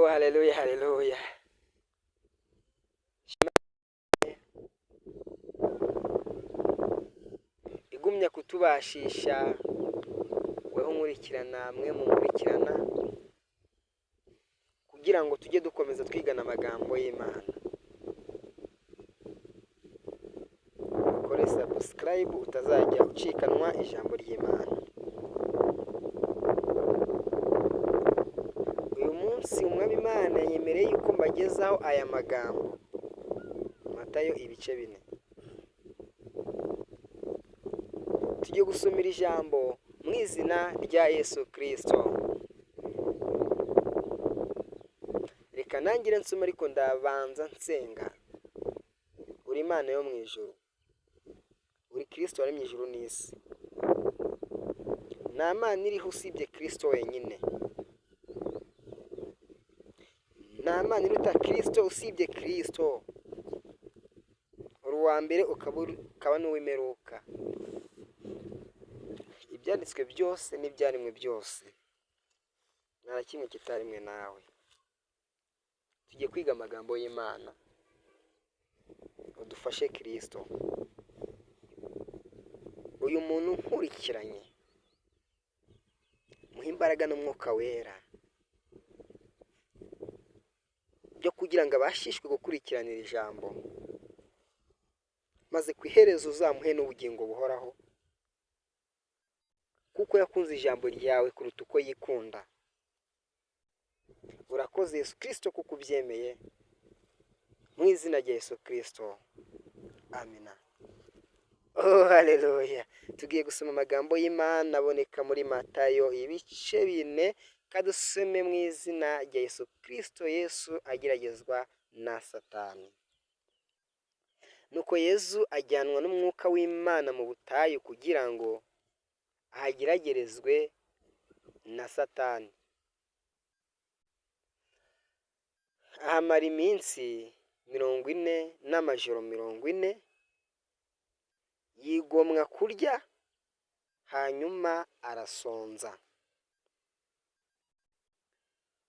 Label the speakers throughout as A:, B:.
A: Oh, haleluya, haleluya. Igumya kutubashisha, weho nkurikirana, mwe munkurikirana, kugira ngo tujye dukomeza twigana amagambo y'Imana. Ukore subscribe utazajya ucikanwa ijambo ry'Imana. Uyu munsi Umwami Imana yemereye yuko mbagezaho aya magambo. Matayo ibice 4. Tugiye gusomera ijambo mu izina rya Yesu Kristo. Reka nangire nsome, ariko ndabanza nsenga. Uri Imana yo mu ijuru, uri Kristo waremye ijuru n'isi. Nta Mana iriho usibye Kristo wenyine. Nta Mana iruta Kristo usibye Kristo. Uri uwa mbere ukaba n'uw'imperuka. Ibyanditswe byose n'ibyaremwe byose, nta na kimwe kitaremwe nawe. Tugiye kwiga amagambo y'Imana, udufashe Kristo. Uyu muntu nkurikiranye, muhe imbaraga n'umwuka wera byo kugira ngo abashishwe gukurikiranira ijambo, maze ku iherezo uzamuhe n'ubugingo buhoraho, kuko yakunze ijambo ryawe kuruta uko yikunda. Urakoze Yesu Kristo kuko ubyemeye, mu izina rya Yesu Kristo, amina. Oh, haleluya. Tugiye gusoma amagambo y'Imana aboneka muri Matayo ibice 4, kadusome mu izina rya Yesu Kristo. Yesu ageragezwa na Satani. Nuko Yesu ajyanwa n'umwuka w'Imana mu butayu kugira ngo ahageragerezwe na Satani. Ahamara iminsi 40 n'amajoro 40, yigomwa kurya, hanyuma arasonza.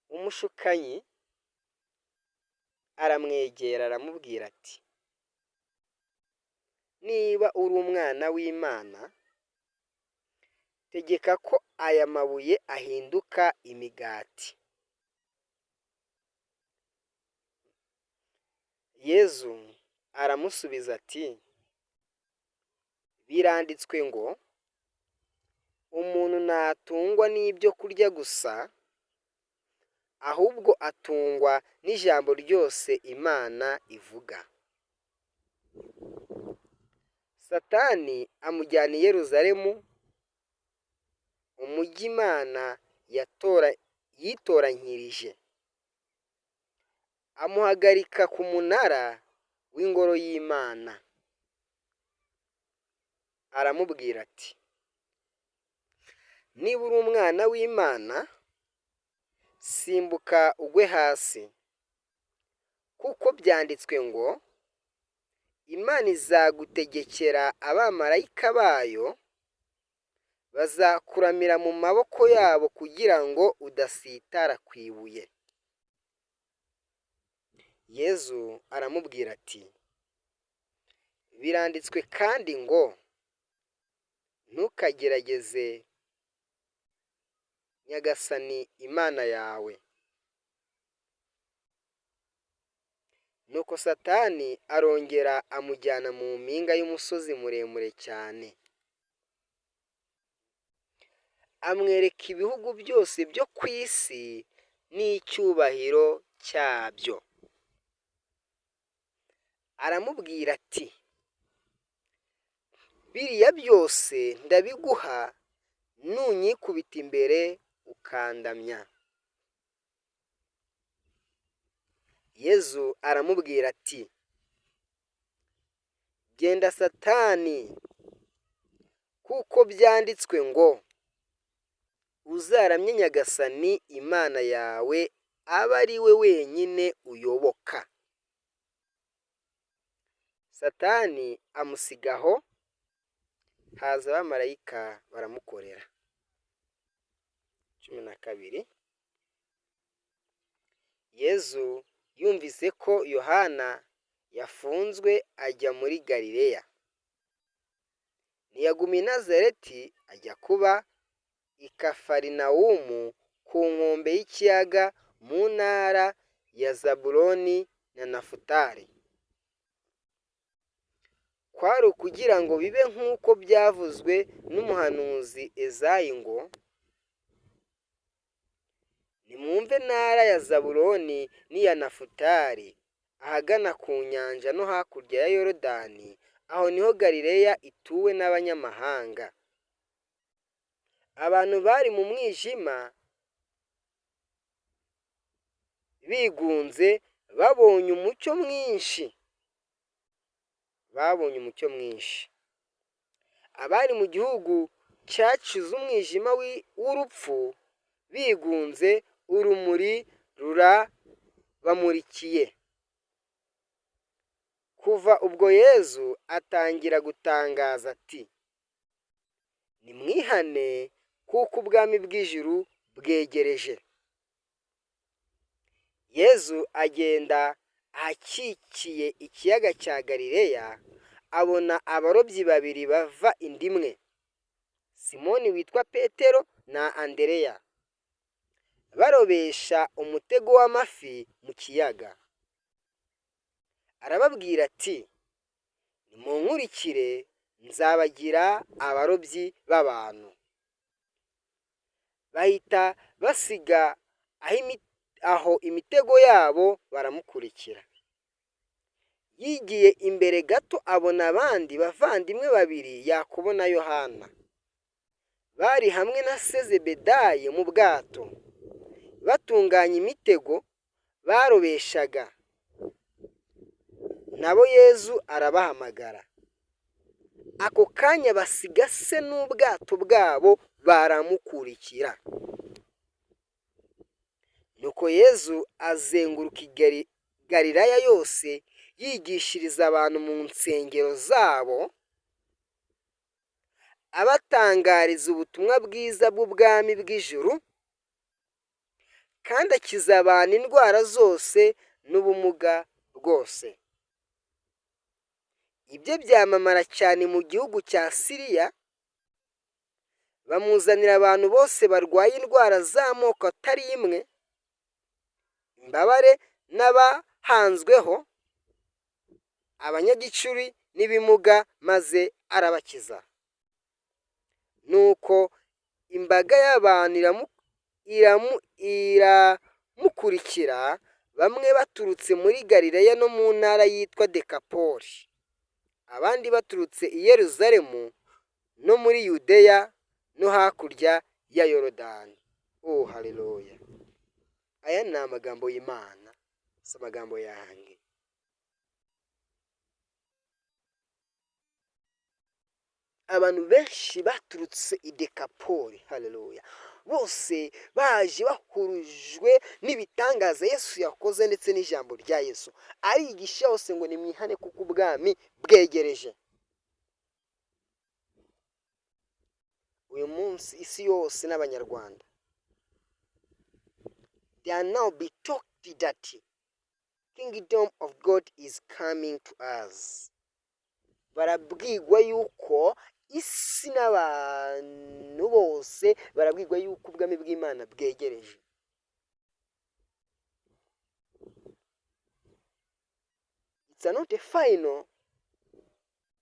A: Umushukanyi aramwegera aramubwira ati: niba uri umwana w'Imana, tegeka ko aya mabuye ahinduka imigati. Yezu aramusubiza ati: biranditswe ngo umuntu ntatungwa n'ibyo kurya gusa, ahubwo atungwa n'ijambo ryose Imana ivuga. Satani amujyana i Yeruzalemu, umujyi Imana yitoranyirije, amuhagarika ku munara w'ingoro y'Imana. Aramubwira ati: niba uri umwana w'Imana, simbuka ugwe hasi, kuko byanditswe ngo Imana izagutegekera abamarayika bayo, bazakuramira mu maboko yabo kugira ngo udasitara ku ibuye. Yezu aramubwira ati: biranditswe kandi ngo ntukagerageze Nyagasani Imana yawe. Nuko Satani arongera amujyana mu mpinga y'umusozi muremure cyane, amwereka ibihugu byose byo ku isi n'icyubahiro cyabyo. Aramubwira ati: biriya byose ndabiguha nunyikubita imbere ukandamya. Yezu aramubwira ati: genda Satani, kuko byanditswe ngo uzaramye Nyagasani Imana yawe, abe ari we wenyine uyoboka. Satani amusigaho, haza abamarayika baramukorera. 12. Yezu yumvise ko Yohana yafunzwe, ajya muri Galileya. Ntiyaguma i Nazareti, ajya kuba i Kafarinawumu ku nkombe y'ikiyaga, mu ntara ya Zabuloni na Nafutali. Kwari ukugira ngo bibe nk'uko byavuzwe n'umuhanuzi Ezayi ngo: "Nimwumve ntara ya Zabuloni n'iya Nafutali, ahagana ku nyanja no hakurya ya Yorodani, aho niho Galileya ituwe n'abanyamahanga. Abantu bari mu mwijima bigunze babonye umucyo mwinshi, babonye umucyo mwinshi. Abari mu gihugu cyacuze umwijima w'urupfu bigunze, urumuri rurabamurikiye." Kuva ubwo Yezu atangira gutangaza ati: "Nimwihane kuko ubwami bw'ijuru bwegereje." Yezu agenda ahakikiye ikiyaga cya Galileya, abona abarobyi babiri bava inda imwe, Simoni witwa Petero na Andereya, barobesha umutego w'amafi mu kiyaga. Arababwira ati: "Nimunkurikire, nzabagira abarobyi b'abantu." Bahita basiga aho imitego yabo, baramukurikira. Yigiye imbere gato abona abandi bavandimwe babiri, Yakobo na Yohana, bari hamwe na se Zebedayi mu bwato, batunganya imitego barobeshaga. Nabo Yezu arabahamagara. Ako kanya basiga se n'ubwato bwabo, baramukurikira. Nuko Yezu azenguruka i Galilaya yose, yigishiriza abantu mu nsengero zabo, abatangariza ubutumwa bwiza bw'ubwami bw'ijuru, kandi akiza abantu indwara zose n'ubumuga bwose. Ibye byamamara cyane mu gihugu cya Siriya, bamuzanira abantu bose barwaye indwara z'amoko atari imwe, imbabare n'abahanzweho, abanyagicuri n'ibimuga, maze arabakiza. Nuko imbaga y'abantu iramukurikira, bamwe baturutse muri Galileya no mu ntara yitwa Dekapoli, abandi baturutse i Yeruzalemu no muri Yudeya no hakurya ya Yorodani. Oh haleluya! Aya ni amagambo y'Imana, si amagambo yanjye. Abantu benshi baturutse i Dekapoli, haleluya, bose baje bahurujwe n'ibitangaza Yesu yakoze ndetse n'ijambo rya Yesu. Arigisha hose ngo nimwihane kuko ubwami bwegereje. Uyu munsi isi yose n'Abanyarwanda, they are now be talked that kingdom of God is coming to us. Barabwirwa yuko isi n'abantu bose barabwirwa yuko ubwami bw'Imana bwegereje. It's not a final,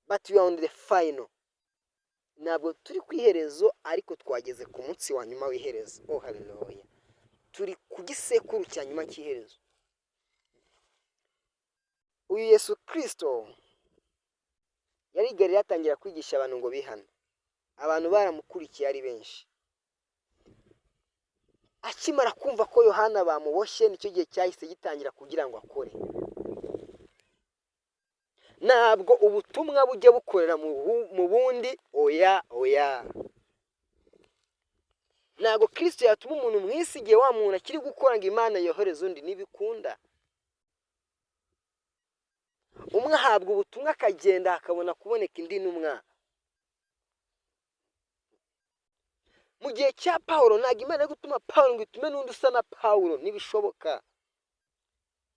A: but we are on the final. Ntabwo turi ku iherezo, ariko twageze ku munsi wa nyuma w'iherezo. Oh haleluya! Turi ku gisekuru cya nyuma cy'iherezo. Uyu Yesu Kirisito yari i Galileya atangira kwigisha abantu ngo bihane. Abantu baramukurikiye ari benshi. Akimara kumva ko Yohana bamuboshye, nicyo gihe cyahise gitangira kugira ngo akore. Ntabwo ubutumwa bujya bukorera mu bundi, oya oya. Ntabwo Kirisito yatuma umuntu mu isi igihe wa muntu akiri gukora ngo Imana yohereze undi, ntibikunda. Umwe ahabwa ubutumwa akagenda, hakabona kuboneka indi ntumwa. Mu gihe cya Pawulo ntabwo Imana yo gutuma Pawulo ngo itume n'undi usa na Pawulo, ntibishoboka.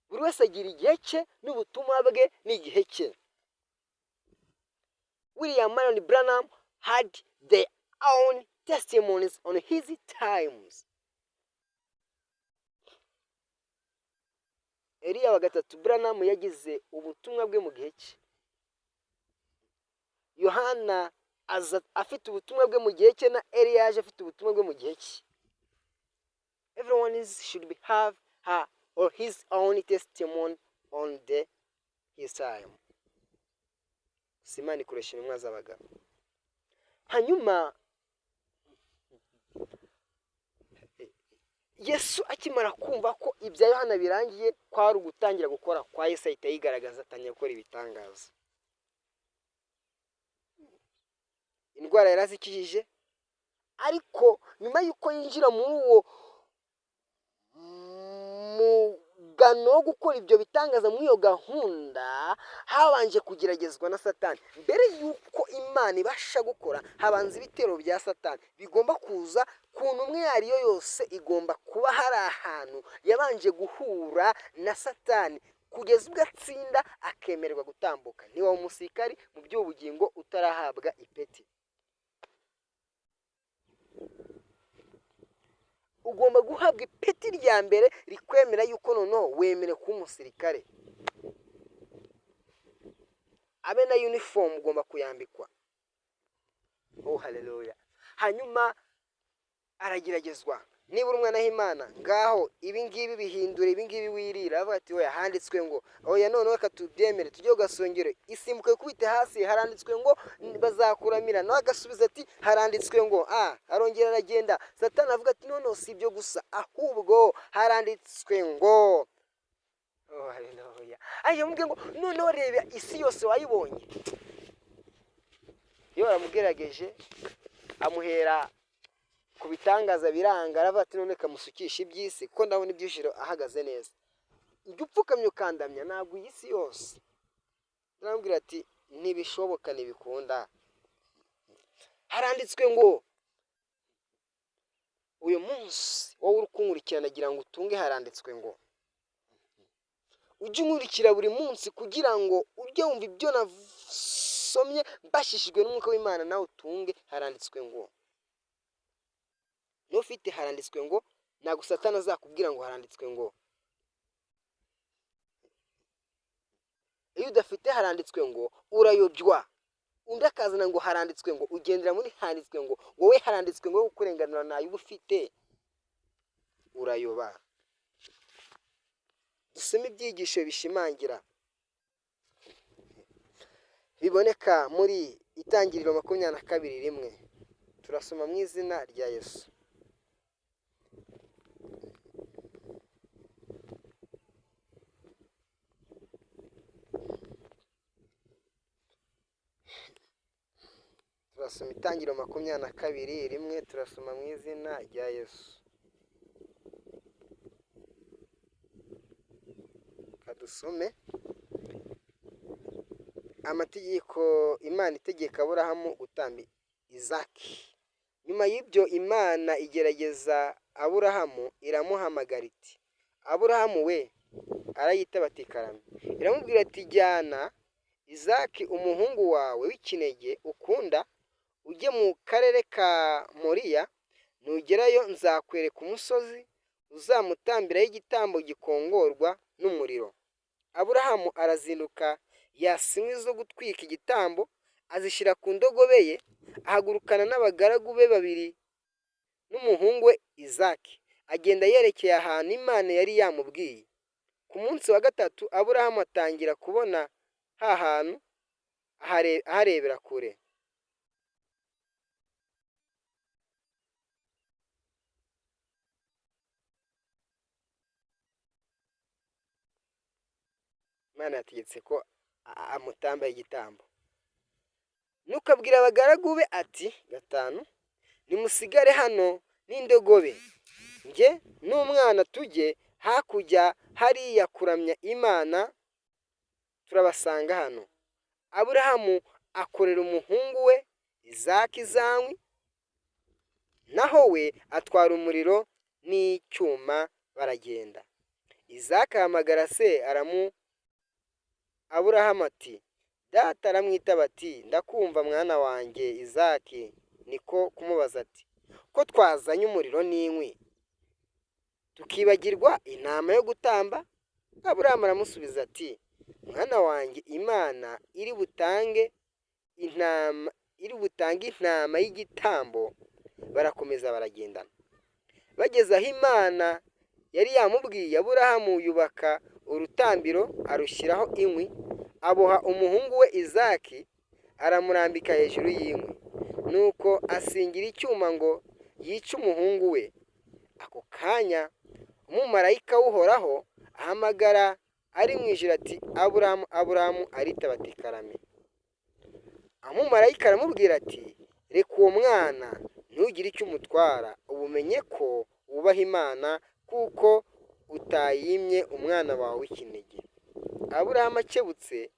A: Buri wese agira igihe cye n'ubutumwa bwe n'igihe cye. William Marion Branham had their own testimonies on his times. Eliya wa gatatu Branham yagize ubutumwa bwe mu gihe cye. Yohana aza afite ubutumwa bwe mu gihe cye, na Eliya yaje afite ubutumwa bwe mu gihe cye. Everyone should be have her or his own testimony on the his time. Gusa Imana ikoresha intumwa z'abagabo. Hanyuma Yesu akimara kumva ko ibya Yohana birangiye, kwari ugutangira gukora kwa Yesu, ahita yigaragaza, atangira gukora ibitangaza. Indwara yarazikijije, ariko nyuma y'uko yinjira muri uwo mugano wo gukora ibyo bitangaza, muri iyo gahunda habanje kugeragezwa na Satani. Mbere y'uko Imana ibasha gukora, habanza ibitero bya Satani bigomba kuza ku ntumwa iyo ari yo yose. Igomba kuba hari ahantu yabanje guhura na Satani kugeza ubwo atsinda, akemererwa gutambuka. Niba umusirikari mu by'ubugingo utarahabwa ipeti, ugomba guhabwa ipeti rya mbere rikwemera yuko noneho wemerewe kuba umusirikare. Abe na uniform ugomba kuyambikwa. Oh haleluya! Hanyuma arageragezwa: "Niba uri umwana w'Imana, ngaho ibi ngibi bihindura, ibi ngibi wirira." Aravuga ati: "Oya, handitswe ngo oya." "Noneho reka tubyemere tujye ku gasongero, isimbuka ikubite hasi." "Haranditswe ngo bazakuramira." Nawe agasubiza ati: "Haranditswe ngo." Arongera aragenda. Satani avuga ati: "Noneho si ibyo gusa, ahubwo haranditswe ngo." Oh haleluya! Aje mubwiye ngo: "Noneho reba isi yose wayibonye." Iyo baramugerageje, amuhera ku bitangaza biranga. Aravuga ati: "None kamusukisha iby'isi, kuko ndabona iby'ijuru ahagaze neza. Ujya upfukamye ukandamya, ntabwo iyi si yose." Aramubwira ati: "Ntibishoboka, ntibikunda, haranditswe ngo." Uyu munsi wowe uri kunkurikirana, nagira ngo utunge haranditswe ngo. Ujye unkurikira buri munsi kugira ngo ujye wumva ibyo nasomye mbashishijwe n'umwuka w'Imana, nawe utunge haranditswe ngo. N'ufite haranditswe ngo, ntabwo Satani azakubwira ngo haranditswe ngo. Iyo udafite haranditswe ngo, urayobywa, undi akazana ngo haranditswe ngo, ugendera muri handitswe ngo. Wowe haranditswe ngo kurenganura ntayo uba ufite, urayoba. Dusome ibyigisho bishimangira biboneka muri Itangiriro 22:1. Turasoma mu izina rya Yesu. Turasoma Itangiriro 22:1, turasoma mu izina rya Yesu. Kadusome amategeko Imana itegeka Aburahamu gutamba Izaki. Nyuma y'ibyo Imana igerageza Aburahamu, iramuhamagara iti: "Aburahamu we!" Arayitaba ati: "Karame." Iramubwira ati: "Jyana Izaki umuhungu wawe w'ikinege ukunda, ujye mu karere ka Moriya. Nugerayo nzakwereka umusozi uzamutambiraho igitambo gikongorwa n'umuriro." Aburahamu arazinduka, yasa inkwi zo gutwika igitambo, azishyira ku ndogobe ye, ahagurukana n'abagaragu be babiri n'umuhungu we Izaki, agenda yerekeye ahantu Imana yari yamubwiye. Ku munsi wa gatatu Aburahamu atangira kubona ha hantu aharebera kure. Imana yategetse ko amutamba igitambo. Nuko abwira abagaragu be ati: 5, "Nimusigare hano n'indogobe, njye n'umwana tujye hakurya hariya kuramya Imana, turabasanga hano." Aburahamu akorera umuhungu we Izaki za nkwi, naho we atwara umuriro n'icyuma, baragenda. Izaki ahamagara se Aburahamu ati: "Data." Aramwitaba ati: "Ndakumva, mwana wanjye." Izaki niko kumubaza ati: "Ko twazanye umuriro n'inkwi, tukibagirwa intama yo gutamba?" Aburahamu aramusubiza ati: "Mwana wanjye, Imana iri butange intama y'igitambo." Barakomeza baragendana. Bageze aho Imana yari yamubwiye, Aburahamu yubaka urutambiro, arushyiraho inkwi, aboha umuhungu we Izaki, aramurambika hejuru y'inkwi. Nuko asingira icyuma ngo yice umuhungu we. Ako kanya umumarayika w'Uhoraho ahamagara ari mu ijuru ati: "Aburahamu, Aburahamu!" Aritaba ati: "Karame." Umumarayika aramubwira ati: "Reka uwo mwana, ntugire icyo umutwara. Ubu umenye ko wubaha Imana, kuko utanyimye umwana wawe w'ikinege." Aburahamu akebutse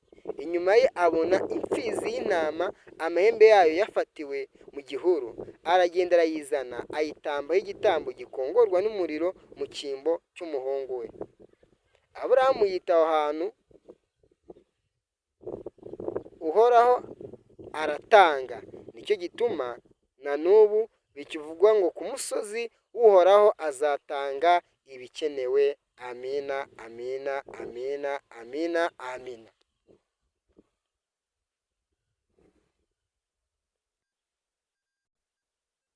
A: inyuma ye, abona imfizi y'intama, amahembe yayo yafatiwe mu gihuru. Aragenda, arayizana, ayitambaho igitambo gikongorwa n'umuriro mu cyimbo cy'umuhungu we. Aburahamu yita aho hantu "Uhoraho aratanga". Nicyo gituma na n'ubu bikivugwa ngo: "Ku musozi w'Uhoraho azatanga ibikenewe." Amina, amina, amina, amina, amina.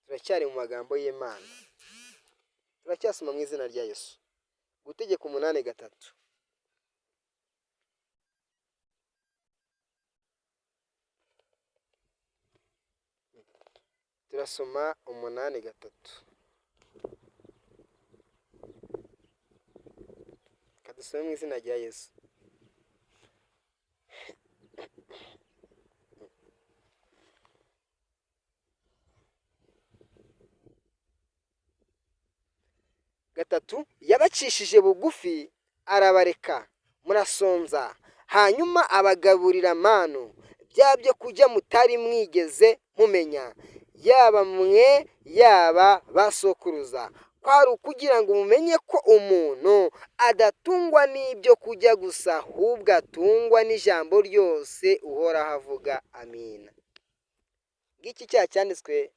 A: Turacyari mu magambo y'Imana, turacyasoma mu izina rya Yesu. Gutegeka 8:3. Turasoma 8:3. Kadusome mu izina rya Yesu. Gatatu: "Yabacishije bugufi, arabareka murasonza, hanyuma abagaburira manu, bya byo kurya mutari mwigeze mumenya, yaba mwe yaba ba sokuruza. Kwari ukugira ngo mumenye ko umuntu adatungwa n'ibyo kurya gusa, ahubwo atungwa n'ijambo ryose Uhoraho avuga." Amina. Ngiki cyaha cyanditswe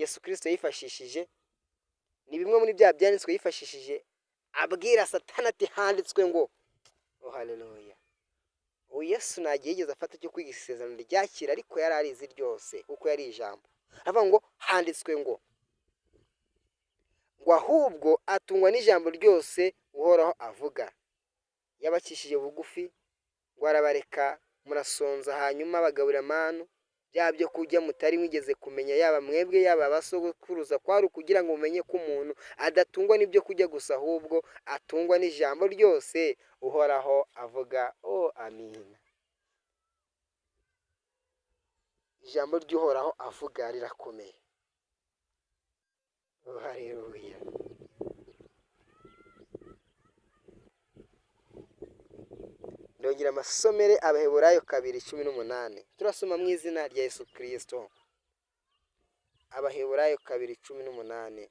A: Yesu Kirisito yifashishije, ni bimwe muri bya byanditswe yifashishije abwira Satani ati: "Handitswe ngo." Oh, haleluya! Ubu Yesu nta gihe yigeze afata cyo kwiga isezerano rya kera, ariko yari arizi ryose kuko yari ijambo. Avuga ngo: "Handitswe ngo ahubwo atungwa n'ijambo ryose Uhoraho avuga." Yabacishije bugufi ngo arabareka murasonza, hanyuma bagaburira manu, bya byo kurya mutari mwigeze kumenya, yaba mwebwe yaba abasogokuruza. Kwari ukugira ngo mumenye ko umuntu adatungwa n'ibyo kurya gusa, ahubwo atungwa n'ijambo ryose Uhoraho avuga. Oh, amina! Ijambo ry'Uhoraho avuga rirakomeye. Oh, haleluya! Ndongera amasomere Abaheburayo 2:18. Turasoma mu izina rya Yesu Kirisito. Abaheburayo 2:18.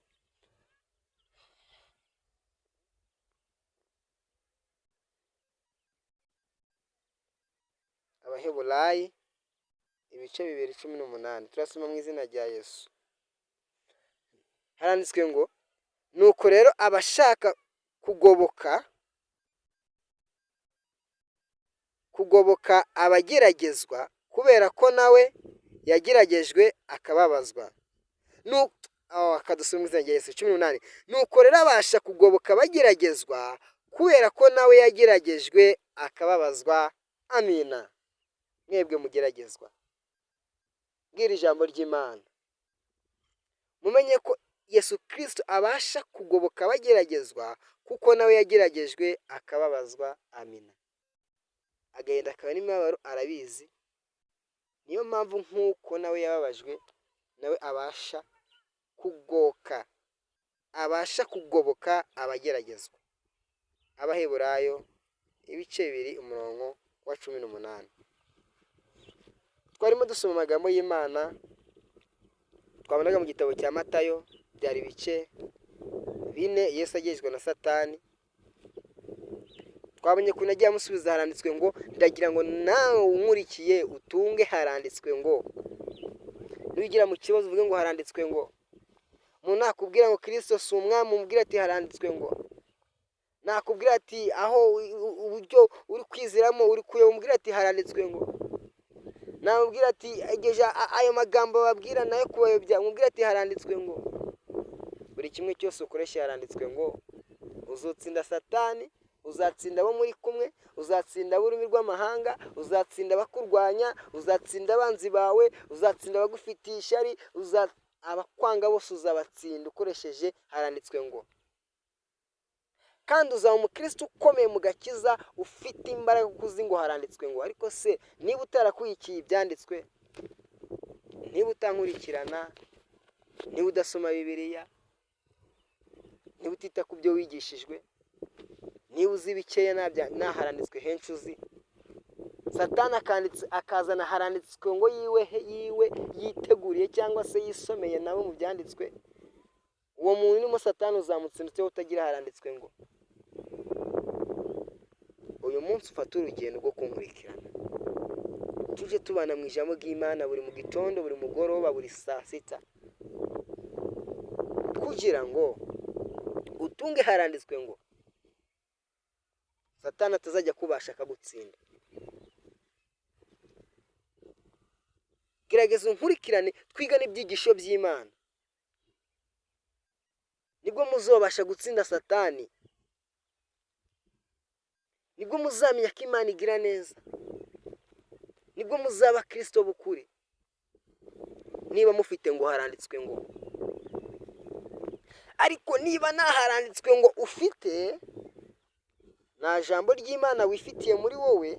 A: Abaheburayi ibice 2:18. Turasoma mu izina rya Yesu. Haranditswe ngo: "Nuko rero abashaka kugoboka abageragezwa, kubera ko nawe yageragejwe akababazwa." Akadusoma mu izina rya Yesu. 18: "Nuko rero abasha kugoboka abageragezwa, kubera ko nawe yageragejwe akababazwa." Amina. Mwebwe mugeragezwa, bwira ijambo ry'Imana, mumenye ko Yesu Kirisito abasha kugoboka abageragezwa, kuko nawe yageragejwe akababazwa. Amina. Agahinda akaba n'imibabaro arabizi. Niyo mpamvu nk'uko nawe yababajwe, nawe abasha kugoboka abageragezwa. Abaheburayo ibice 2, umurongo wa 18. Twarimo dusoma amagambo y'Imana twabonaga mu gitabo cya Matayo. Byari ibice 4, Yesu agejejwe na Satani. Twabonye ukuntu agiye amusubiza haranditswe ngo. Ndagira ngo nawe unkurikiye utunge haranditswe ngo. Nugira mu kibazo uvuge ngo haranditswe ngo. Umuntu nakubwira ngo Kristo si umwami, umubwire ati haranditswe ngo. Nakubwira ati aho uburyo uri kwizeramo uri kuyoba, umubwire ati haranditswe ngo. Namubwira ati ayo magambo bababwira nayo kubayobya, umubwire ati haranditswe ngo. Buri kimwe cyose ukoresha haranditswe ngo. Uzutsinda Satani, uzatsinda abo muri kumwe, uzatsinda ab'ururimi rw'amahanga, uzatsinda abakurwanya, uzatsinda abanzi bawe, uzatsinda abagufitiye ishyari, abakwanga bose uzabatsinda ukoresheje haranditswe ngo. Kandi uzaba umukristo ukomeye mu gakiza, ufite imbaraga kuko uzi ngo haranditswe ngo. Ariko se niba utarakurikiye ibyanditswe, niba utankurikirana, niba udasoma Bibiliya, niba utita ku byo wigishijwe, niba uzi bikeya ntaharanditswe henshi uzi, Satani akazana haranditswe ngo yiwe yiteguriye cyangwa se yisomeye nawe mu byanditswe, uwo muntu urimo Satani uzamutsinda ute utagira haranditswe ngo? Uyu munsi ufate urugendo rwo kunkurikirana, tujye tubana mu ijambo ry'Imana buri mu gitondo, buri mugoroba, buri saa sita, kugira ngo utunge haranditswe ngo, Satani atazajya kubasha akagutsinda. Gerageza unkurikirane twigane ibyigisho by'Imana, nibwo muzabasha gutsinda Satani, nibwo muzamenya ko Imana igira neza, nibwo muzaba Kristo b'ukuri, niba mufite ngo haranditswe ngo. Ariko niba nta haranditswe ngo ufite, nta jambo ry'Imana wifitiye muri wowe,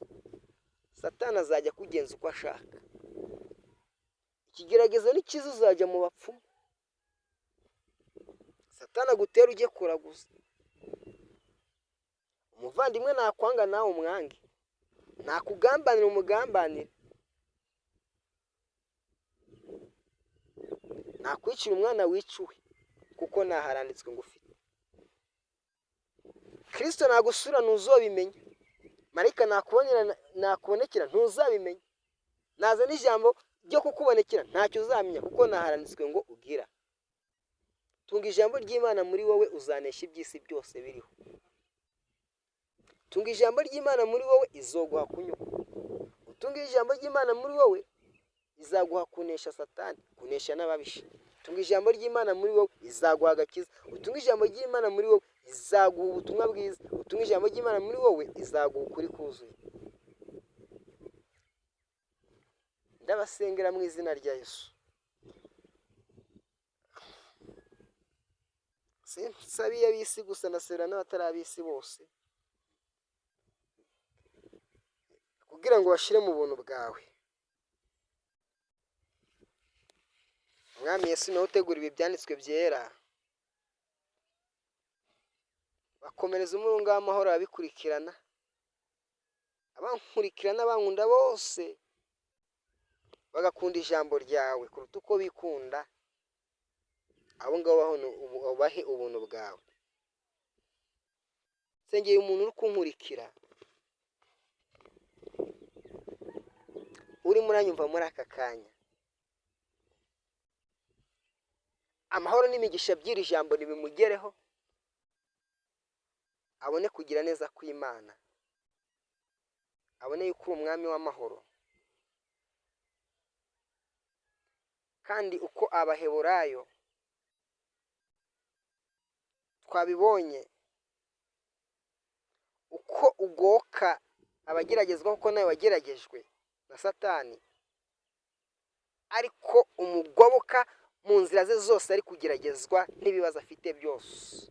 A: Satani azajya akugenza uko ashaka. Ikigeragezo ni cyiza, uzajya mu bapfumu, Satani agutera ujye kuraguza. Umuvandimwe nakwanga nawe umwange, nakugambanira umugambanire, nakwicira umwana wicuwe, kuko ntaharanditswe ngo ufite. Kristo nagusura ntuzobimenya, marayika nakubonekera ntuzabimenya, nazana ijambo ryo kukubonekera ntacyo uzamenya, kuko ntaharanditswe ngo ugira. Tunga ijambo ry'Imana muri wowe, uzanesha iby'isi byose biriho. Tunga ijambo ry'Imana muri wowe, izoguha kunyurwa. Utunga ijambo ry'Imana muri wowe, izaguha kunesha Satani, kunesha n'ababisha. Tunga ijambo ry'Imana muri wowe, izaguha agakiza. Utunga ijambo ry'Imana muri wowe, izaguha ubutumwa bwiza. Utunga ijambo ry'Imana muri wowe, izaguha ukuri kuzuye. Ndabasengera mu izina rya Yesu. Sinsabiye ab'isi gusa, ndasabira n'abatari ab'isi bose, kugira ngo bashire mu buntu bwawe. Mwami Yesu, nawe utegura ibi byanditswe byera, bakomereza umurunga w'amahoro ababikurikirana, abankurikirana, abankunda bose, bagakunda ijambo ryawe kuruta uko bikunda, abo ngabo ubahe ubuntu bwawe. Nsengeye umuntu uri kunkurikira, urimo uranyumva muri aka kanya, amahoro n'imigisha by'iri jambo nibimugereho, abone kugira neza kw'Imana, abone yuko uri umwami w'amahoro. Kandi uko Abaheburayo twabibonye, uko ugoka abageragezwa kuko nawe wageragejwe na Satani, ariko umugoboka mu nzira ze zose ari kugeragezwa n'ibibazo afite byose.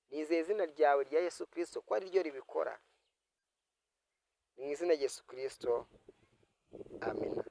A: Nizeye izina ryawe rya Yesu Kristo ko ari ryo ribikora. Mu izina rya Yesu Kristo, amina.